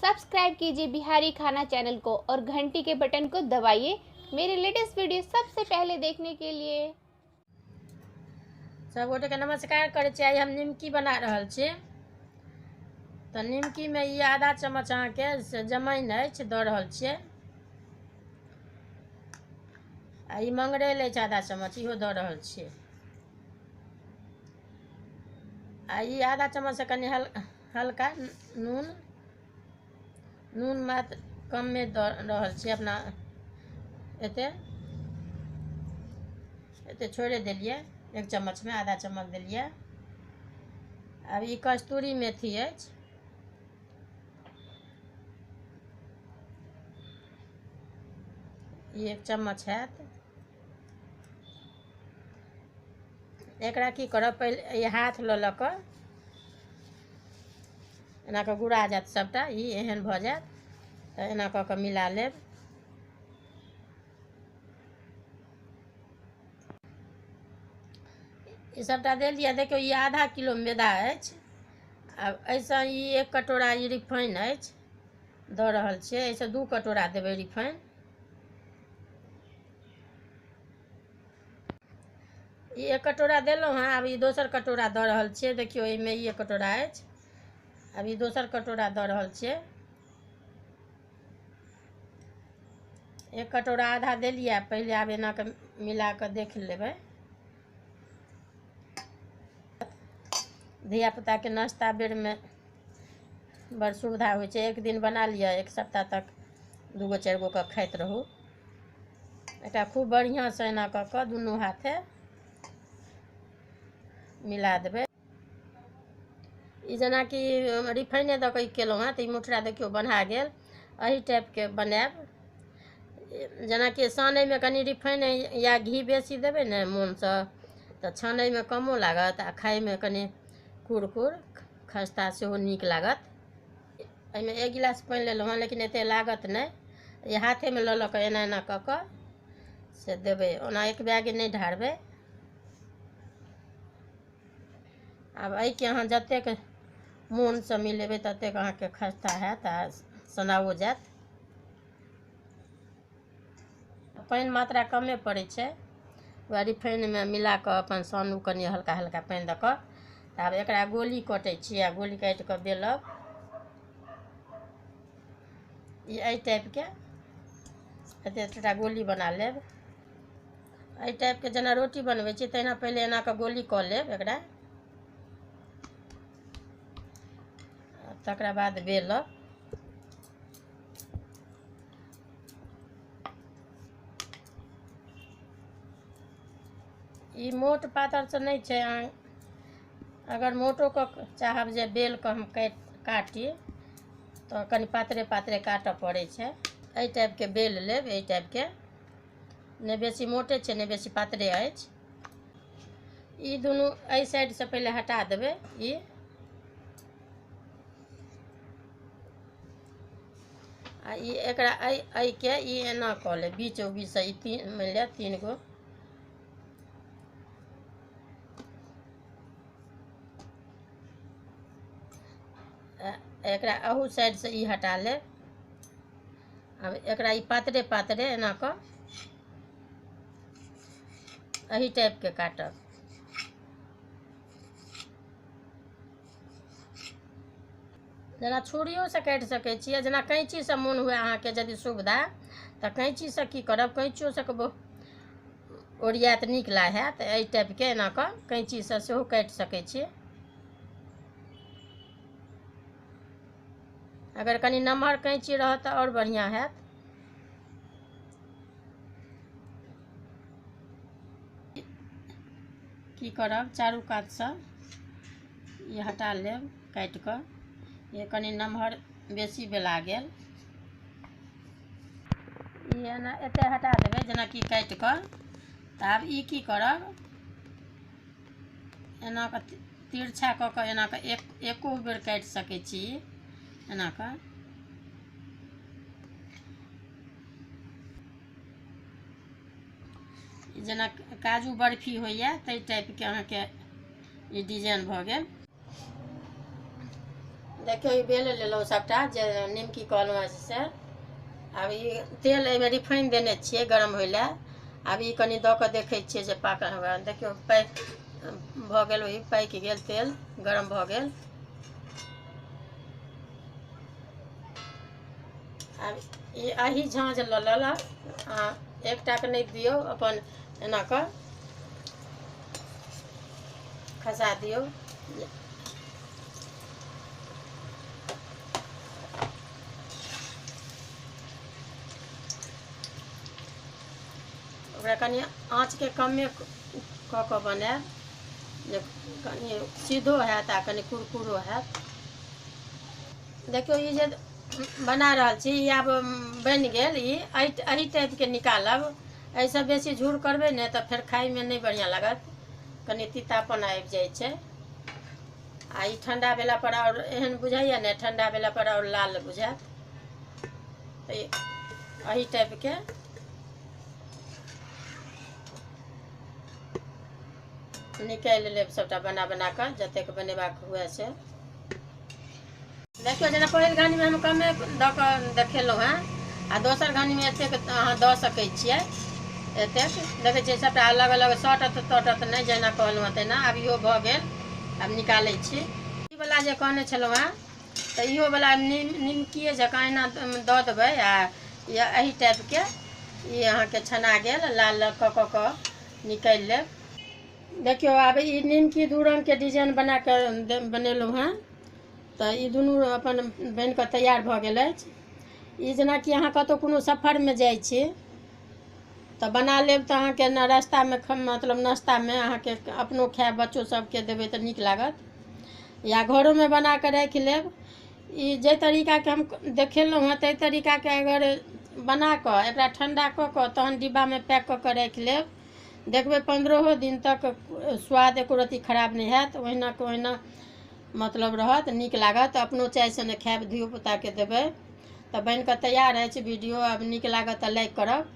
Subscribe कीजिए बिहारी खाना channel को और घंटी के बटन को दबाइए मेरे लेटेस्ट वीडियो सबसे पहले देखने के लिए। सब गोटे के नमस्कार करै छी। आइ हम निमकी बना रहल छी। तऽ निमकीमे ई आधा चम्मच अहाँके से जमाइन अछि दऽ रहल छियै, आ ई मंगरैल अछि आधा चम्मच, इहो दऽ रहल छियै। आ ई आधा चम्मचसँ कनि हल्का नून, नून मात्र कमे दऽ रहल छियै, अपना एते एते छोड़ि देलियै, एक चम्मचमे आधा चम्मच देलियै। आब ई कस्तूरी मेथी अछि, ई एक चम्मच हैत। एकरा की करब, पहिले ई हाथ लऽ लऽ कऽ एना कऽ गुड़ा जायत सबटा, ई एहन भऽ जायत तऽ एना कऽ कऽ मिला लेब। ई सबटा देलियै। देखियौ ई आधा किलो मैदा अछि। आब एहिसँ ई एक कटोरा ई रिफाइन अछि दऽ रहल छियै, एहिसँ 2 कटोरा देबै रिफाइन। ई एक कटोरा देलहुँ हँ, आब ई दोसर कटोरा दऽ रहल छियै। देखियौ एहिमे ई एक कटोरा अछि, आब ई दोसर कटोरा दऽ रहल छियै। एक कटोरा आधा देलियै, पहिले आब एना कऽ मिला कऽ देख लेबै। धियापुताके नाश्ता बेरमे बड़ सुविधा होइ छै, एक दिन बना लिअ, एक सप्ताह तक 2 गो 4 गो कऽ खाइत रहू। एकरा खूब बढ़िआँसँ एना कऽ कऽ दुनू हाथे मिला देबै। ई जेनाकि रिफाइने दऽ कऽ ई केलहुँ हँ तऽ ई मुठरा देखियौ बन्हा गेल। एहि टाइपके बनायब, जेनाकि सानैमे कनि रिफाइन या घी बेसी देबै ने मोनसँ तऽ छानैमे कमो लागत आ खाइमे कनि कुरकुर खस्ता सेहो नीक लागत। एहिमे 1 गिलास पानि लेलहुँ हँ, लेकिन एतेक लागत नहि। ई हाथेमे लऽ लऽ कऽ एना एना कऽ कऽ से देबै, ओना एक बैग नहि ढारबै। आब एहिके अहाँ जतेक मोनसँ मिलेबै ततेक अहाँके खस्ता हैत आ सनाओ जायत। पानि मात्रा कमे पड़ै छै, वएह रिफाइनमे मिला कऽ अपन सानू कनि हल्का हल्का पानि दऽ कऽ। तऽ आब एकरा गोली कटै छी आ गोली काटि कऽ बेलब। ई एहि टाइपके एते एतेटा गोली बना लेब। एहि टाइपके जेना रोटी बनबै छी तहिना पहिले एना कऽ गोली कऽ लेब एकरा, तकरा बाद बेलब। ई मोट पातर तऽ नहि छै, अहाँ अगर मोटो कऽ चाहब जे बेल कऽ हम काटी तऽ कनि पातरे पातरे काटऽ पड़ै छै। एहि टाइपके बेल लेब, एहि टाइपके, नहि बेसी मोटे छै नहि बेसी पातरे अछि। ई दुनू एहि साइडसँ पहिले हटा देबै। ई आ ई एकरा एहिके ई एना कऽ लेब, बीचो बीचसँ ई तीन, मानि लिअ 3 गो। एकरा अहू साइडसँ ई हटा लेब। आब एकरा ई पातरे पातरे एना कऽ एही टाइपके काटब। जेना छुरियोसँ काटि सकै छियै, जेना कैंचीसँ मोन हुए अहाँके यदि सुविधा तऽ कैंचीसँ की करब, कैंचियोसँ ओरियात नीक हैत। एहि टाइपके एना कऽ कैंचीसँ सेहो काटि सकै छी। अगर कनि नमहर कैंची रहत तऽ आओर बढ़िआँ हैत। की करब, चारू कातसँ ई हटा लेब काटि कऽ। ये कनि नमहर बेसी बेला गेल, ई एना एते हटा देबै जेनाकि काटि कऽ। तऽ आब ई की करब, एना कऽ तिरछा कऽ कऽ एना कऽ एको बेर काटि सकै छी एना कऽ। जेना काजू बर्फी होइए ताहि टाइपके अहाँके ई डिजाइन भऽ गेल। देखियौ ई बेल लेलहुँ सबटा जे निमकी कहलहुँ हँ से। आब ई तेल एहिमे रिफाइन देने छियै गरम होइ लए। आब ई कनि दऽ कऽ देखै छियै जे पाकल हुए। देखियौ पाकि भऽ गेल, ओहि पाकि गेल, तेल गरम भऽ गेल। आब ई एही झाँझ लऽ लेलक, अहाँ एकटाके नहि दियौ, अपन एना कऽ खसा दियौ। ओकरा कनि आँचके कमे कऽ कऽ बनायब जे कनि सीधो हैत आ कनि कुरकुरो हैत। देखियौ ई जे बना रहल छी ई आब बनि गेल। ई एहि टाइपके निकालब, एहिसँ बेसी झूर करबै ने तऽ फेर खाइमे नहि बढ़िआँ लागत, कनि तीतापन आबि जाइ छै। आ ई ठण्डा भेला पर आओर एहन बुझाइए ने, ठण्डा भेला पर आओर लाल बुझायत। तऽ एहि टाइपके निकालि लेब सबटा बना बना कऽ जतेक बनेबाक हुए से। देखियौ जेना पहिल घानीमे हम कमे दऽ कऽ देखेलहुँ हेँ आ दोसर घानीमे एतेक अहाँ दऽ सकै छियै। एतेक देखै छियै सबटा अलग अलग सटत तटत नहि, जेना कहलहुँ हेँ तेना। आब इहो भऽ गेल, आब निकालै छी। ई वला जे कहने छलहुँ हेँ तऽ इहो वला निमकिए जकाँ एना दऽ देबै आ एहि टाइपके ई अहाँके छना गेल, लाल कऽ कऽ कऽ निकालि लेब। देखियौ आब ई निमकी दू रङ्गके डिजाइन बना कऽ बनेलहुँ हेँ तऽ ई दुनू अपन बनि कऽ तैयार भऽ गेल अछि। ई जेनाकि अहाँ कतहु कोनो सफरमे जाइ छी तऽ बना लेब तऽ अहाँके ने रास्तामे मतलब नाश्तामे अहाँके अपनो खायब, बच्चो सबके देबै तऽ नीक लागत, या घरोमे बना कऽ राखि लेब। ई जाहि तरीकाके हम देखेलहुँ हेँ ताहि तरीकाके अगर बना कऽ एकरा ठण्डा कऽ कऽ तहन डिब्बामे पैक कऽ कऽ राखि लेब, देखबै 15 दिन तक स्वाद एको रत्ती खराब नहि हैत, ओहिना के ओहिना मतलब रहत, नीक लागत। अपनो चाय सङ्गे खायब, धियोपुताके देबै। तऽ बनि कऽ तैयार अछि वीडियो। आब नीक लागत तऽ लाइक करब।